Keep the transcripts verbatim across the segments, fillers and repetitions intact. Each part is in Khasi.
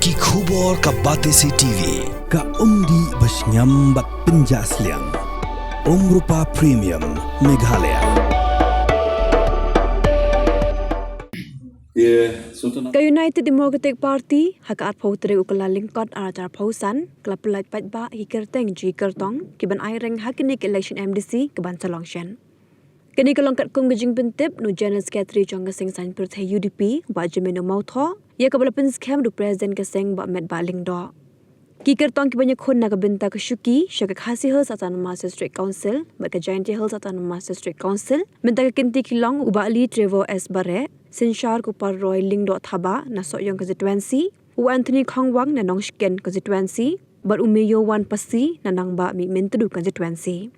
Ki khubor ka Batesi T V, ka umdih ba shngiam bad pynjah sliang. Umrupa Premium, Meghalaya. Ka United Democratic Party, ha ka arphew tarik u Kyllalyngkot arhajar arphew san, ka la pyllait paidbah ha ki kyrteng jong ki kyrtong kiban aireng ha kane ka election M D C kaban sa long shen. Kane ka long katkum ka jingpyntip na u General Secretary jong ka seng saiñ pyrthei U D P, Bah Jemino Mawthoh, ïa kaba la pynskhem da u President ka seng, Bah Metbah Lyngdoh. Ki kyrtong kiban ïakhun na ka bynta ka shuki sha ka Khasi Hills Autonomous District Council bad ka Jaintia Hills Autonomous District Council, mynta ka kynti ki long u Bah Lee Trevor S Bareh, Synshar Kupar Roy Lyngdoh Thabah na Sohiong Constituency, u Anthony Khongwang na Nongshken Constituency, bad u Mayowan Passy na Nangbah Mihmyntdu Constituency.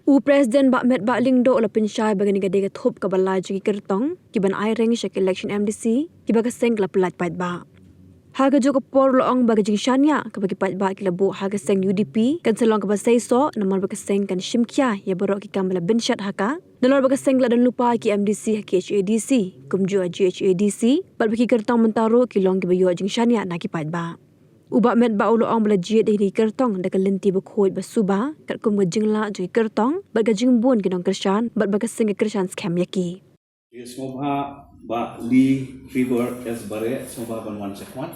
U President Bah Metbah Lyngdoh u la pynshai ba kane ka dei ka thup kaba lai jong ki kyrtong kiban aireng sha ka election M D C kiba ka seng ka la pyllait paidbah. Ha kajuh ka por u la ong ba ka jingshaniah kaba ki paidbah ki la buh ha ka seng U D P kan sa long kaba seisoh namar ba ka seng kan shim khia ïa baroh ki kam ba la bynshet ha ka, nalor ba ka seng ka la don lypa ïa ki M D C ha ki H A D C, kumjuh ha G H A D C, bad ba ki kyrtong mynta ruh ki long kiba ïoh jingshaniah na ki paidbah. U Bah Metbah u la ong ba la jied ïa kine ki kyrtong da ka lynti bakhuid basuba katkum ka jinglah jong ki kyrtong bad ka jingbun ki nongkyrshan bad ba ka seng ka kyrshan skhem ïa ki. Ïa sngewbha Bah Lee Trevor S Bareh, sngewbha ban wan shakhmat.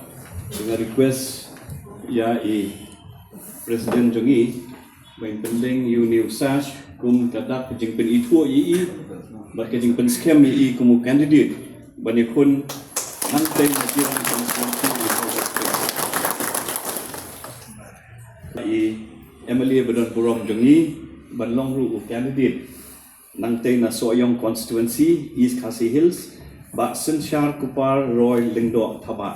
Nga request ïa i President jong i ba in pynlong ïa une u sash kum ka dak ka jingpynithuh ïa i bad ka jingpynskhem ïa i kum u candidate ban ïakhun nangtei na Jirang constituency. I M L A ba don burom jong i ban long ruh u candidate nangtei na Sohiong constituency, East Khasi Hills, Bah Synshar Kupar Roy Lyngdoh Thabah.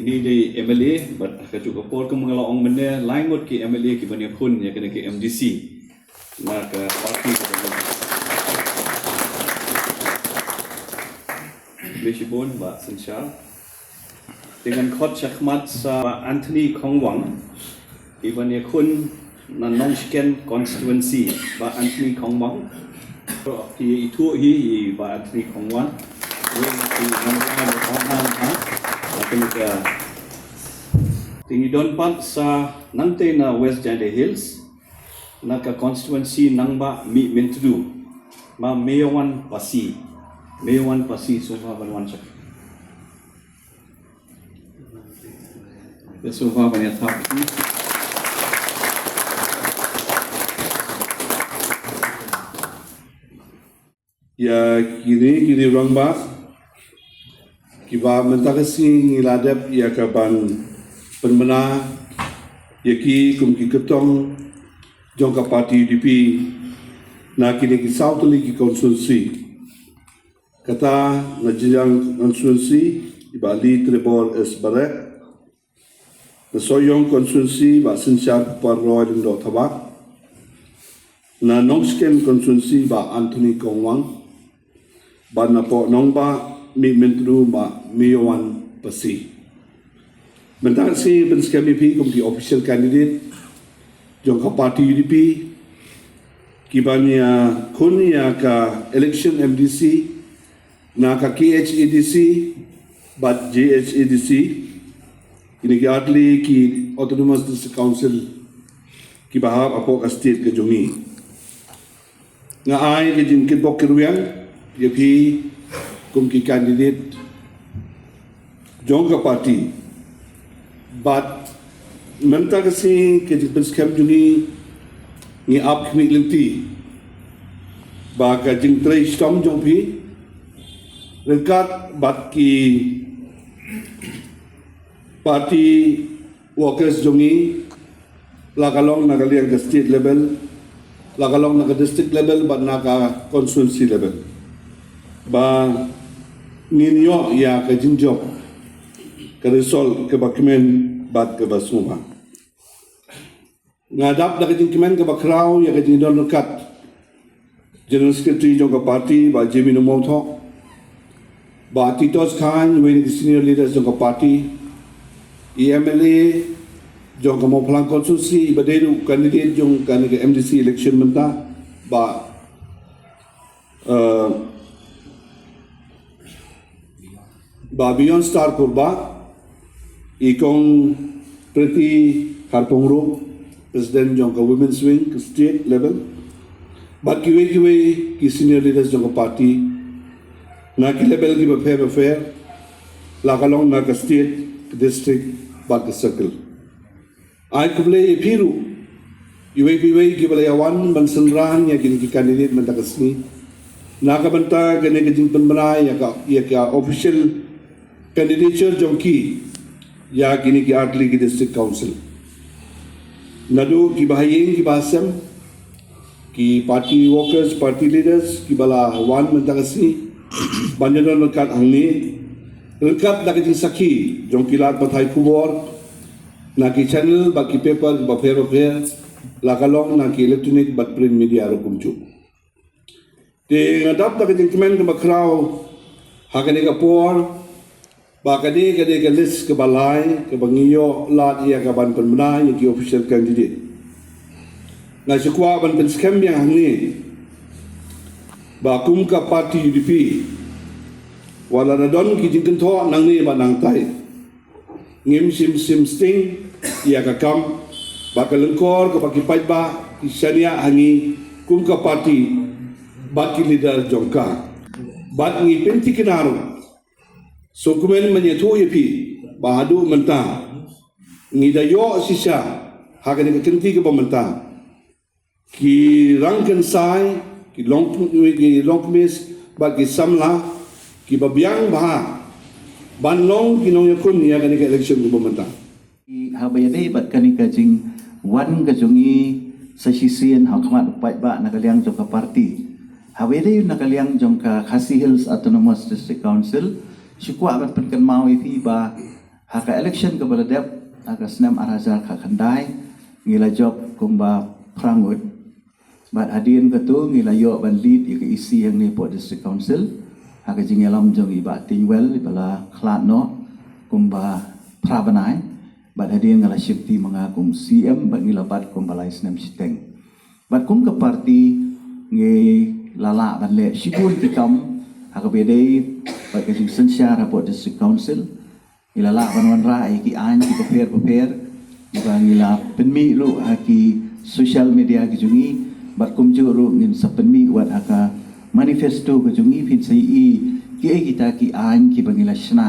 Ine i dei M L A, bad ha kajuh ka por kumba nga la ong mynne, lai ngut ki M L A kiban ïakhun ïa kane ka M D C na ka party. Khublei shibun Bah Synshar. Te ngan khot shakhmat sa Bah Anthony Khongwang, iban ïakhun na Nongshken constituency, Bah Anthony Khongwang. Phi ithuh hi i Bah Anthony Khongwang. Te ngan wan ha ha ha. Te ngi don pat sa nangtei na West Jaintia Hills, na ka constituency Nangbah Mihmyntdu, Bah Mayowan Passy. Mayowan Passy, sngewbha ban wan shak. Ïa sngewbha ban ïa thap. Ïa kine ki rangbah kiba mynta ka sngi ngi la dep ïa ka ban pynbna ïa ki kum ki kyrtong jong ka party U D P na kine ki saw tylli ki constituency. Kata na Jirang constituency, i Bah Lee Trevor S Bareh. Na Sohiong constituency, Bah Synshar Kupar Roy Lyngdoh Thabah. Na Nongshken constituency, Bah Anthony Khongwang. Bad na poh Nangbah Mihmyntdu, Bah Mayowan Passy. Mynta ka sngi pynskhem ïa phi kum ki official candidate jong ka party U D P kiban ïakhun ïa ka election M D C na ka K H A D C bad J H A D C, kine ki artylli ki Autonomous District Council kiba hap hapoh ka state ka jong ngi. Nga ai ka jingkyrpad kyrwiang ïa phi kum ki candidate jong ka party. Bad mynta ka sngi ka jingpynskhem jong ngi, ngi ap khmih lynti ba ka jingtrei shitom jong phi ryngkat bad ki party workers jong ngi, la ka long na ka liang ka state level, la ka long na ka district level bad na ka constituency level, ba ngin ïoh ïa ka jingjop, ka result kaba kmen bad kaba sngewbha. Nga dap da ka jingkmen kaba khraw ïa ka jingdon ryngkat General Secretary jong ka party, Bah Jemino Mawthoh, Bah Titos Chyne, uwei na ki senior leaders jong ka party, i M L A jong ka Mawphlang constituency, iba dei ruh candidate jong kane ka M D C election mynta, Bah, eh, Ba beyond star pyrba, i Kong Priti Kharpong ruh, President jong ka Women's Wing ka state level, bad kiwei kiwei ki senior leaders jong ka party na ki level kiba pher ba pher, la ka long na ka state, ka district bad ka circle. Ai khublei ïa phi ruh, iwei pa iwei kiba la ïa wan ban synran ïa kine ki candidate mynta ka sngi, na ka bynta kane ka jingpynbna ïa ka, ïa ka official candidature jong ki ïa kine ki artylli ki district council. Naduh kiba ha ïing kiba ha sem, ki party workers, party leaders kiba la wan mynta ka sngi ban ïadon ryngkat hangne, ryngkat da ka jingsakhi jong ki lad pathai khubor na ki channel bad ki paper kiba pher ba pher, la ka long na ki electronic bad print media ruh kumjuh. Te nga dap da ka jingkmen kaba khraw ha kane ka por ba kane ka dei ka list kaba lai kaba ngi ïoh lad ïa ka ban pynbna ïa ki official candidate. Nga shu kwah ban pynskhem biang hangne ba kum ka party U D P, wat la da don ki jingkynthoh nangne bad nangtai, ngim shym shym sting ïa ka kam bad ka lyngkor kaba ki paidbah ki shaniah ha ngi kum ka party bad ki leader jong ka. Bad ngi pynthikna ruh, sngewkmen ban ïathuh ïa phi ba haduh mynta ngi da ïoh shisha ha kane ka kynti kaba mynta ki rangkynsai, ki long, ki longkmie bad ki samla kiba biang bha ban long ki nongïakhun ïa kane ka election kaba mynta. Haba ïadei bad kane ka jingwan ka jong ngi sa shisien ha khmat u paidbah na ka liang jong ka party, haba ïadei na ka liang jong ka Khasi Hills Autonomous District Council, shu kwah ban pynkynmaw ïa phi ba ha ka election kaba la dep ha ka snem ar hajar khatkhyndai, ngi la jop kumba phra ngut. Bad hadien kata ngi la ïoh ban lead ïa ka E C hangne hapoh District Council ha ka jingïalam jong i Bah Tynwell iba la khlad noh kumba phra bnai. Bad hadien nga la shimti ma nga kum C M bad ngi la bat kumba lai snem shiteng. Bad kum ka party ngi la lah ban leh shibun ki kam ha kaba ïadei bad ka jingsynshar hapoh District Council. Ngi la lah ban wanrah ïa ki aiñ kiba pher ba pher, kiba ngi la pynmih ruh ha ki social media ki jong ngi, bad kumjuh ruh ngin sa pynmih wat ha ka manifesto ka jong ngi, phin sa ïohi kiei kita ki aiñ kiba ngi la shna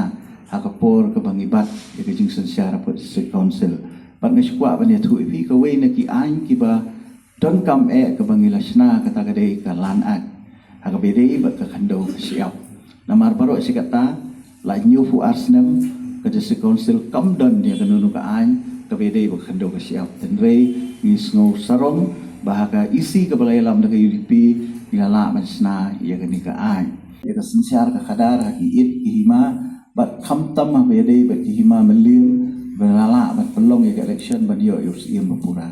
ha ka por kaba ngi bat ïa ka jingsynshar hapoh District Council. Bad nga shu kwah ban ïathuh ïa phi kawei na ki aiñ kiba donkam eh kaba ngi la shna, kata ka dei ka Land Act ha kaba ïadei bad ka khyndew ka shyiap. Namar baroh shi katta la hynñiewphew ar snem ka District Council kam don ïa kano kano ka aiñ kaba ïadei bad ka khyndew ka shyiap. Hynrei ngi sngew sarong ba ha ka E C kaba la ïalam da ka U D P ngi la lah ban shna ïa kane ka aiñ. Ïa ka synshar ka khadar ha ki ïit ki hima bad khamtam haba ïadei bad ki hima mylliem ba la lah ban pynlong ïa ka election ban ïoh ïa u syiem ba pura.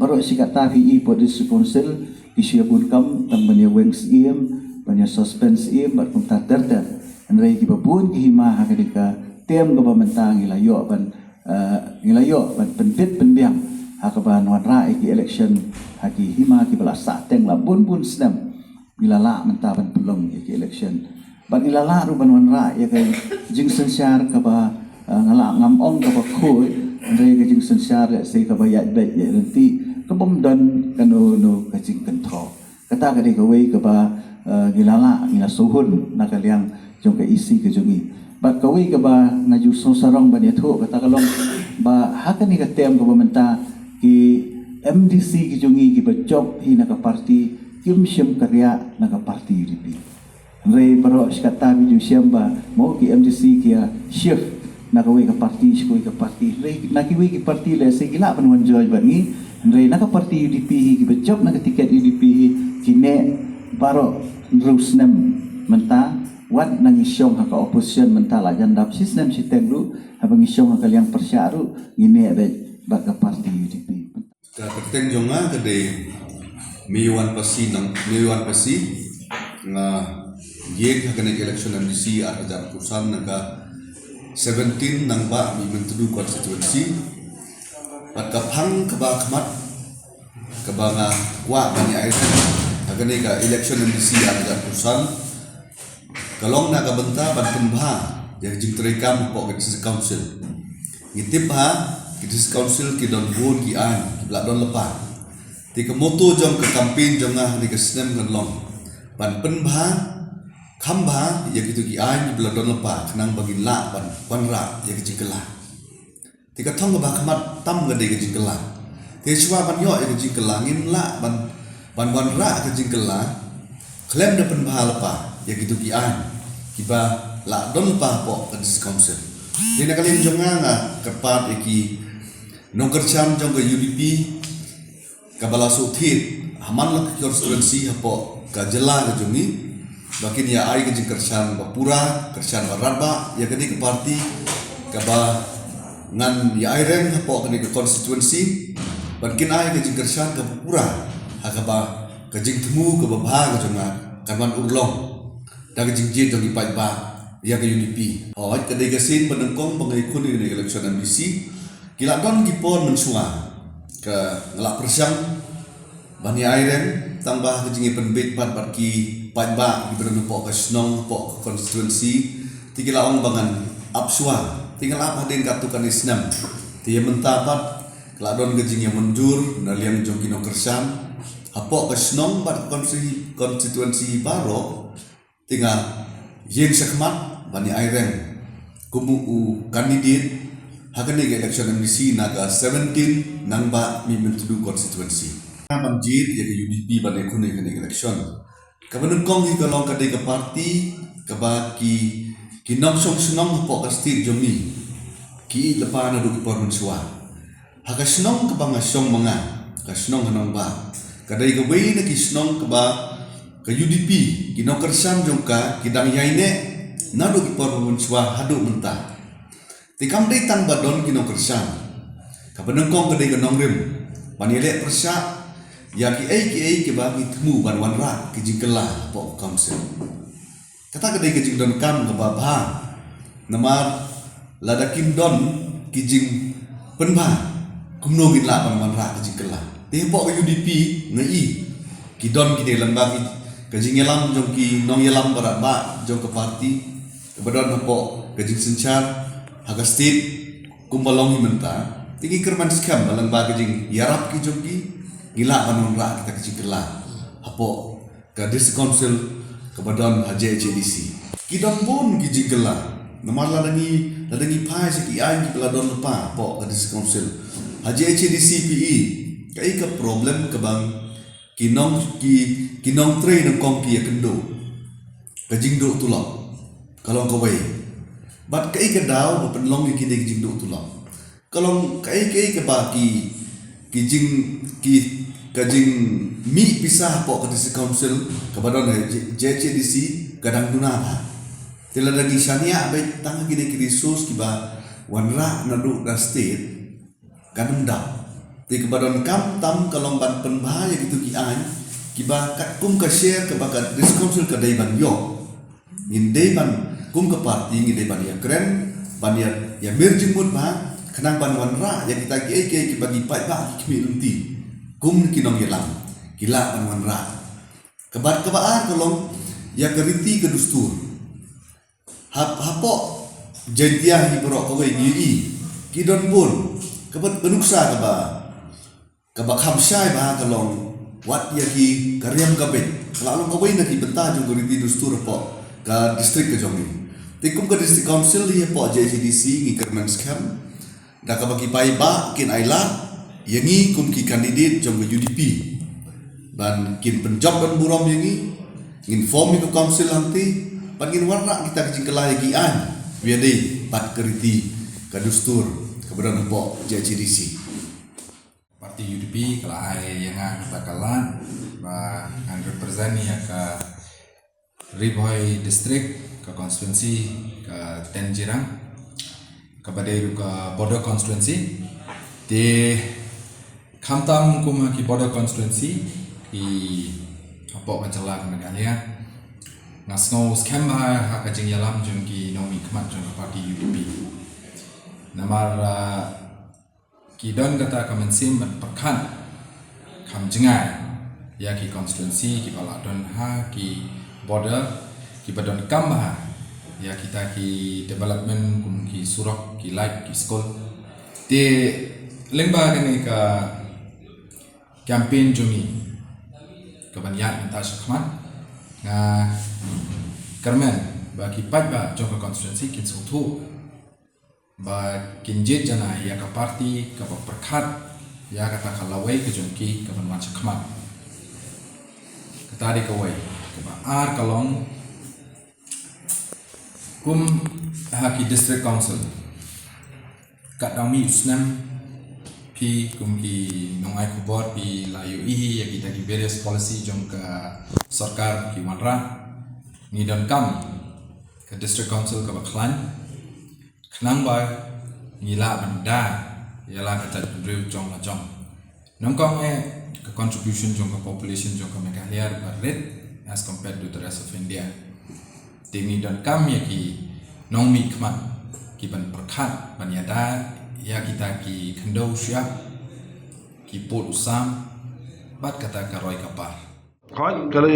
Baroh shi katta phi i hapoh District Council ki shu ïa bun kam tang ban ïa weng syiem, ban ïa suspend syiem bad kumta ter ter. Hynrei kiba bun ki hima ha kane ka term kaba mynta ngi la ïoh ban, eh, ngi la ïoh ban pynbit pynbiang ha kaba wanrah ïa ki election ha ki hima kiba la sah teng la bun bun snem. Ngi la lah mynta ban pynlong ïa ki election. Bad ngi la lah ruh ban wanrah ïa ka jingsynshar kaba, eh, nga lah ngam ong kaba khuid, hynrei ka jingsynshar lehse kaba ïaid beit ïaid ryntih, kabym don kano kano ka jingkynthoh. Kata ka dei kawei kaba, eh, ngi la lah, ngi la sngewhun na ka liang jong ka E C ka jong ngi. Bad kawei kaba nga ju sngew sarong ban ïathuh kata ka long ba ha kane ka term kaba mynta ki M D C ki jong ngi kiba jop hi na ka party kim shym kyrïah na ka party U D P. Hynrei baroh shi katta phi ju shem ba mo ki M D C ki ïa shift na kawei ka party sha kawei ka party. Hynrei na kiwei ki party lehse ki lah ban wan join bad ngi. Hynrei na ka party U D P hi kiba jop na ka tiket U D P hi ki neh baroh hynriew snem mynta. Wat na ngi shong ha ka opposition mynta la jan dap shi snem shiteng ruh, haba ngi shong ha ka liang pyrshah ruh ngi neh beit bad ka party U D P. Ka kyrteng jong nga ka dei Meiwan Pasi Nang, Meiwan Pasi. Nga ïeng ha kane ka election M D C ar hajar arphew san na ka seventeen Nangbah Mihmyntdu constituency. Bad ka phang kaba khmat kaba nga kwah ban ïa ai ha kane ka election M D C ar hajar arphew san ka long na ka bynta ban pynbha ïa ka jingtrei kam hapoh ka District Council. Ngi tip ba ki District Council ki don bun ki aiñ kiba la don lypa. Te ka motto jong ka campaign jong nga ha kane ka snem kan long ban pynbha kham bha ïa kito ki aiñ kiba la don lypa khnang ba ngin lah ban wanrah ïa ka jingkylla. Te ka thong kaba khmat tam ka dei ka jingkylla. Te shuwa ban ïoh ïa ka jingkylla ngin lah ban ban wanrah ka jingkylla khlem da pynbha lypa ïa kito ki aiñ kiba la don lypa hapoh ka District Council. Te na ka liang jong nga, nga kyrpad ïa ki nongkyrshan jong ka U D P kaba la shu thied ha man la ki constituency hapoh ka jylla ka jong ngi ba kin ïa ai ka jingkyrshan ba pura, kyrshan ba radbah ïa kane ka party kaba ngan ïa ai reng hapoh kane ka constituency, ban kin ai ka jingkyrshan kaba pura ha kaba ka jingthmu kaba bha ka jong nga kan wan urlong da ka jingjied jong ki paidbah ïa ka U D P. Hooid, ka dei ka sien ba nyngkong ba nga ïakhun ïa kane ka election M D C. Ki la don ki por mynshuwa ka nga la pyrshang ban ïa ai reng, tang ba ka jingïapynbeit pat bad ki paidbah kiba don hapoh ka shnong, hapoh ka constituency, te ki la ong ba ngan ap shuwa. Te nga la ap hadien katto katne snem. Te ïa mynta pat ka la don ka jingïamynjur na liang jong ki nongkyrshan hapoh ka shnong bad ka consti-, constituency baroh. Te nga ïeng shakhmat ban ïa ai reng kum u candidate ha kane ka election M D C na ka seventeen Nangbah Mihmyntdu constituency. Nga ban jied ïa ka U D P ban ïakhun ïa kane ka election. Kaba nyngkong hi ka long ka dei ka party kaba ki, ki nongshong shnong hapoh ka state jong ngi ki ïeit lypa naduh ki por mynshuwa. Ha ka shnong kaba nga shong ma nga, ka shnong ha Nangbah, ka dei kawei na ki shnong kaba ka U D P, ki nongkyrshan jong ka, ki dang ïaineh naduh ki por ba mynshuwa haduh mynta. Te kam dei tang ba don ki nongkyrshan, kaba nyngkong ka dei ka nongrim ban ïaleh pyrshah ïa kiei kiei kiba ngi thmu ban wanrah ki jingkylla hapoh ka council. Kata ka dei ka jingdonkam kaba bha. Namar lada kim don ki jingpynbha, kumno ngin lah ban wanrah ka jingkylla? Te hapoh ka U D P nga i ki don kine lyngba ki, ka jingïalam jong ki nongïalam ba radbah jong ka party kaba don hapoh ka jingsynshar ha ka state kumba long hi mynta. Te ngi kyrmen skhem ba lyngba ka jingïarap ki jong ki, ngi lah ban wanrah kita ki jingkylla hapoh ka District Council kaba don ha J H A D C. Ki don bun ki jingkylla. Namar lada ngi, lada ngi phai sha ki aiñ kiba la don lypa hapoh ka District Council, ha J H A D C phi i kaei ka problem kaba ki nong, ki, ki nongtrei nyngkong ki ïakynduh. Ka jingduh tulop ka long kawei. Bad kaei ka daw ba pynlong ïa kine ki jingduh tulop? Ka long kaei kaei kaba ki, ki jing, ki, ka jingmih pisa hapoh ka District Council kaba don ha J-, J H A D C ka dang duna bha. Te lada ngi shaniah beit tang ha kine ki resource kiba wanrah naduh na state, kan ym dap. Te kaba donkam tam ka long ban pynbha ïa kito ki aiñ kiba katkum ka share kaba ka District Council ka dei ban ïoh. Ngin dei ban, kum ka party ngi dei ban ïakren, ban ïa, ïamir jingmut bha khnang ban wanrah ïa kita kiei kiei kiba ki paidbah ki khmih lynti kum ki nongïalam ki lah ban wanrah. Kaba, kaba ar ka long ïa ka riti ka dustur. Hap, hapoh Jaintia hi baroh kawei ngi i ki don bun kaba ka nuksa kaba, kaba kham shai bha ka long wat ïa ki ka riam ka beit. Ka la long kawei na ki bynta jong ka riti dustur hapoh ka district ka jong ngi. Te kum ka District Council hi hapoh J H A D C ngi kyrmen skhem da kaba ki paidbah kin ailad ïa ngi kum ki candidate jong ka U D P ban kin pynjop ban burom ïa ngi, ngin form ïa ka council hangtei ban ngin wanrah kita ki jingkylla ïa ki aiñ ba ïadei bad ka riti ka dustur kaba don hapoh J H A D C. Party U D P ka la ai ïa nga kata ka lad ba ngan represent ïa ka Ri Bhoi District, ka constituency ka Tenjirang, kaba dei ruh ka border constituency. Te khamtam kum ha ki border constituency ki hapoh ka jylla ka Meghalaya, nga sngew skhem bha ha ka jingïalam jong ki nongmihkhmat jong ka party U D P. Namar, ah, ki don kata ka mynsiem ban pyrkhat kham jngai ïa ki constituency kiba la don ha ki border, kiba donkam bha ïa kita ki development kum ki surok, ki light, ki skul. Te lyngba kane ka campaign jong ngi kaban ïaid mynta shakhmat, nga kyrmen ba ki paidbah jong ka constituency kin sngewthuh ba kin jied janai ïa ka party kaba pyrkhat ïa kata ka lawei ka jong ki kaban wan shakhmat. Kata dei kawei. Kaba ar ka long kum ha ki district council. Katba mih u snem, phi kum ki nongai khubor phi la ïohi ïa kita ki various policy jong ka sorkar ki wanrah. Ngi donkam ka district council kaba khlaiñ khnang ba ngi lah ban da ïa la ka jaitbynriew jong la jong. Nyngkong eh ka contribution jong ka population jong ka Meghalaya ruh ka rit as compared to the rest of India. Te ngi donkam ïa ki nongmihkhmat kiban pyrkhat ban ïada ïa kita ki khyndew shyiap, ki pud u sam bad kata ka roi ka par. Hooid, ka la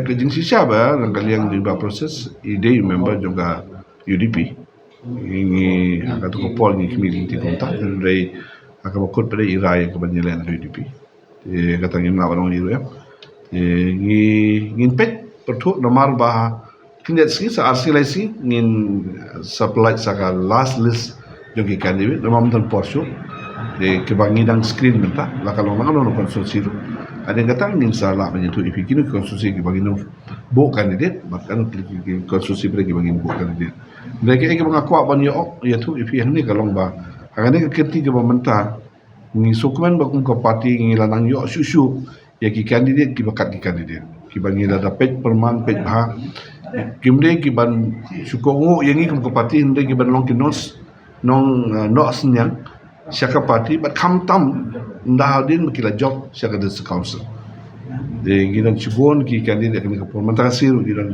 ka jingshisha ba na ka liang jong ka process i dei member jong ka U D P. Ngi ha katu ka por ngi khmih lynti kumta, hynrei ha kaba kut pat i rai kaban ïaleh na ka U D P. Te kata ngim lah ban ong ei ruh em. Te ngi ngin peit pyrthuh namar ba khyndiat sngi sa ar sngi lai sngi ngin sa pynlait sa ka last list jong ki candidate namar mynta por shuh. Te kiba ngi dang screen mynta la ka long na ka long na constituency ruh. Hadien kata ngin sa lah ban ïathuh ïa phi kino ki constituency kiba ngin buh candidate bad kano ki constituency kiba ngin buh candidate. Hynrei kaei kaba nga kwah ban ïa ïathuh ïa phi hangne ka long ba ha kane ka kyrti kaba mynta ngi sngewkmen ba kum ka party ngi la nang ïoh shuh shuh ïa ki candidate kiba kat ki candidate kiba ngi la da peit pyrman peit bha. Kim dei kiban shu kohnguh ïa ngi kum ka party, hynrei kiban long ki nong, nong, eh, noh synñiang sha ka party bad khamtam ynda hadien ba ki la jop sha ka district council. Te ngi don shibun ki candidate kane ka por, mynta ka sngi ruh ngi don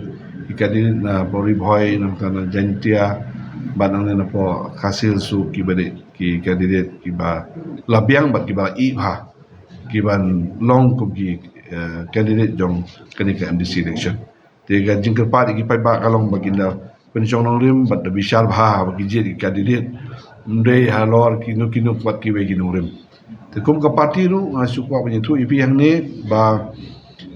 ki candidate na Ri Bhoi, na mynta na Jaintia bad nangne na Khasi Hills ruh kiba dei ki candidate kiba la biang bad kiba la ih bha kiban long kum ki, eh, candidate jong kane ka M D C election. Te ka jingkyrpad ïa ki paidbah ka long ba kin da pynshong nongrim bad da bishar bha ba ki jied ki candidate, ym dei halor kino kino pat kiwei ki nongrim. Te kum ka party ruh nga shu kwah ban ïathuh ïa phi hangne ba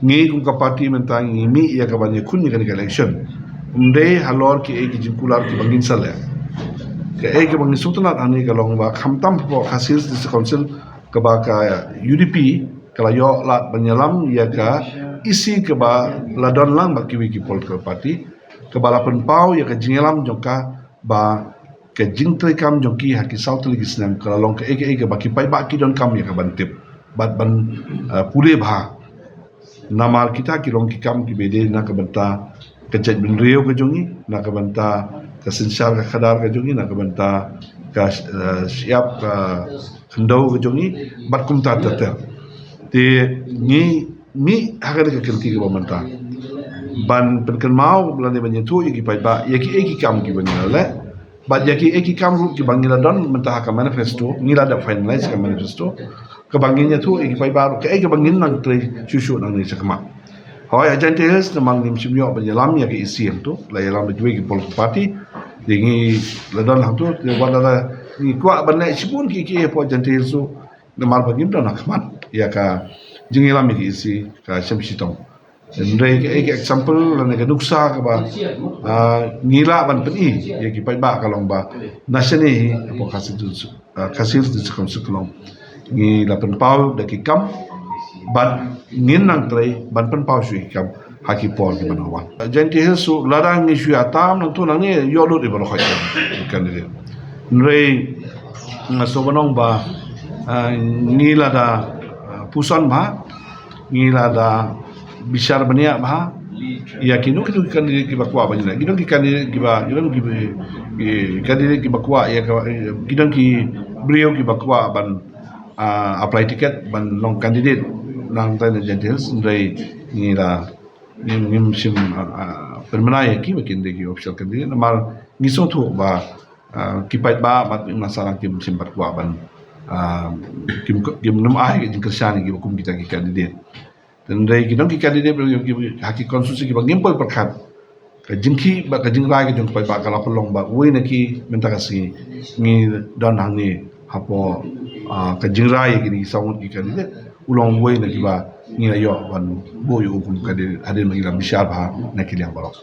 ngi kum ka party mynta ngi mih ïa kaban ïakhun ïa kane ka election. Ym dei halor kiei ki jingkular kiba ngin sa leh. Kaei kaba ngi sngewtynnat hangne ka long ba khamtam hapoh Khasi Hills District Council kaba ka U D P ka la ïoh lad ban ïalam ïa ka E C kaba la don lang bad kiwei ki political party, kaba la pynpaw ïa ka jingïalam jong ka ba ka jingtreikam jong ki ha ki saw tylli ki snem ka la long kaei kaei kaba ki paidbah ki donkam ïa ka ban tip bad ban, eh, pule bha. Namar kita ki long ki kam kiba dei na ka bynta ka jaitbynriew ka jong ngi, na ka bynta ka synshar ka khadar ka jong ngi, na ka bynta ka, eh, shyiap ka khyndew ka jong ngi bad kumta ter ter. Te ngi mih ha kane ka kynti kaba mynta ban pynkynmaw lane ban ïathuh ïa ki paidbah ïa kiei ki kam kiba ngi la leh bad ïa kiei ki kam ruh kiba ngi la don mynta ha ka manifesto, ngi la da finalize ka manifesto. Kaba ngin ïathuh ïa ki paidbah ruh kaei kaba ngin nang trei shuh shuh nangne shakhmat. Hooid, ha Jaintia Hills namar ngim shym ïoh ban ïalam ïa ka E C hangto, la ïalam da kiwei ki political party. Te ngi la don hangto, te wat la ngi kwah ban leh shibun kiei kiei hapoh Jaintia Hills ruh namar ba ngim don ha khmat ïa ka jingïalam ïa ka E C ka shem shitom. Hynrei kaei ka example lane ka nuksa kaba, ah, ngi lah ban pyni ïa ki paidbah ka long ba na shane hi hapoh Khasi Hills, ah, Khasi Hills District Council ka long ngi la pynpaw da ki kam bad ngin nang trei ban pynpaw shuh ïa ki kam ha ki por kiban wan. Jaintia Hills ruh lada ngi shu ïa tam nangto nangne ïoh lut ïa baroh khoit candidate. Hynrei nga sngewbha ban ong ba, ah, ngi la da, ah, puson bha, ngi la da bishar bniah bha ïa kino kino ki candidate kiba kwah ban ïaleh. Ki don ki candidate kiba, ki don ki, ki candidate kiba kwah ïa ka, ki don ki briew kiba kwah ban, ah, apply ticket ban long candidate na Jaintia Hills, hynrei ngi la ngim, ngim shym, ah, ah, pynbna ïa ki ba kin dei ki official candidate namar ngi sngewthuh ba, ah, ki paidbah bad ki nongshong shnong kim shym pat kwah ban, ah, kim, kim nym ai ka jingkyrshan ïa kiba kum kita ki candidate. Hynrei ki don ki candidate ba ki, ha ki constituency kiba ngim poi pyrkhat ka jingkhih bad ka jingrai ka jong ka paidbah ka la pynlong ba uwei na ki mynta ka sngi ngi don hangne hapoh, ah, ka jingrai ïa kine ki saw ngut ki candidate, u long uwei na kiba ngi la ïoh ban buh ïa u kum candidate hadien ba ngi la bishar bha na ki liang baroh.